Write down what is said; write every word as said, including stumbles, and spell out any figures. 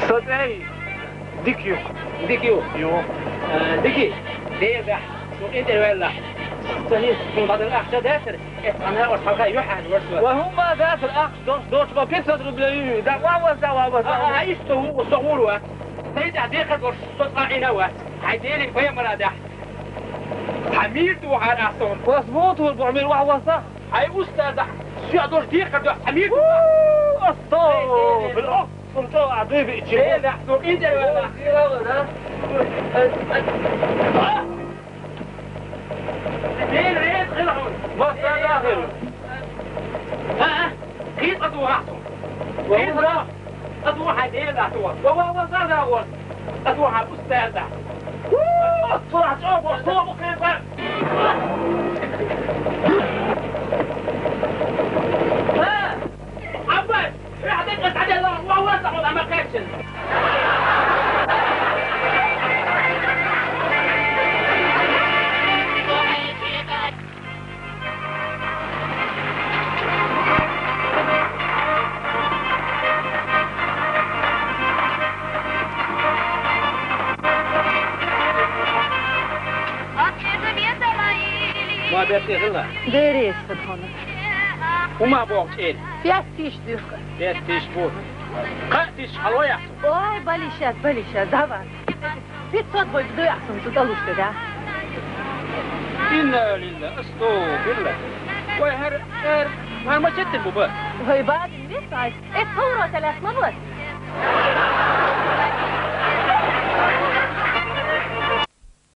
Со цӀи Дика ю. Дика ю? Ю. Э, Дика, Дела дуьхьа, со къинтӀера ваьлла. Со хӀинца хьуна дӀадала ахча даьттара, эццахь накъост хьалха юьхьӀаьржа вара со. Ва хӀумма а даьттара, ахча долуш доцуш ма пятьсот рублей ю. ДӀа ван ван, дӀа ван ван. А, а, иштта ву, со вур вац. Сайн тӀехь декхар долуш со цкъа а Ӏийна а вац. Хьайн Делан пайхамара дуьхьа. Хьан мийра ду хьара ас хьуна? Вас мутур бу мир ван ван са. Хьайн устаза, соьга долуш декхар ду, хьан мийра ду? Ву, астагӀфируллахӀ. Хьуна чӀогӀа дуй биъчи. Э, да, со къинтӀера ваьлла. Дела реза хила хьуна. Масса дахир. А, а, кхин цкъа дохахь цунна. Кхин цкъа. Цкъа дохахь, Дела дахьа. Ва, ва, ва, за, за, ва. Цкъа дохахь, устаза. Ву, цунах чӀогӀа боху, боху, кхин цкъа. А, Ӏаббас! Ма бертахилла. Деррис хӀуна. ХӀума боху чӀен? Пять тысяч дуьхьа. Пять тысяч бу. Кхаа тысяч хьалояхь? Ой, балиша, балиша, давай. Пятьсот бой дуй ахь суна цу тӀалуш ду, да? Инна лилла, асту билла. Вай хӀара, хӀара, хӀара ма четтина бу ба? Вай бадин висай. Эс хӀуро талас ма бу.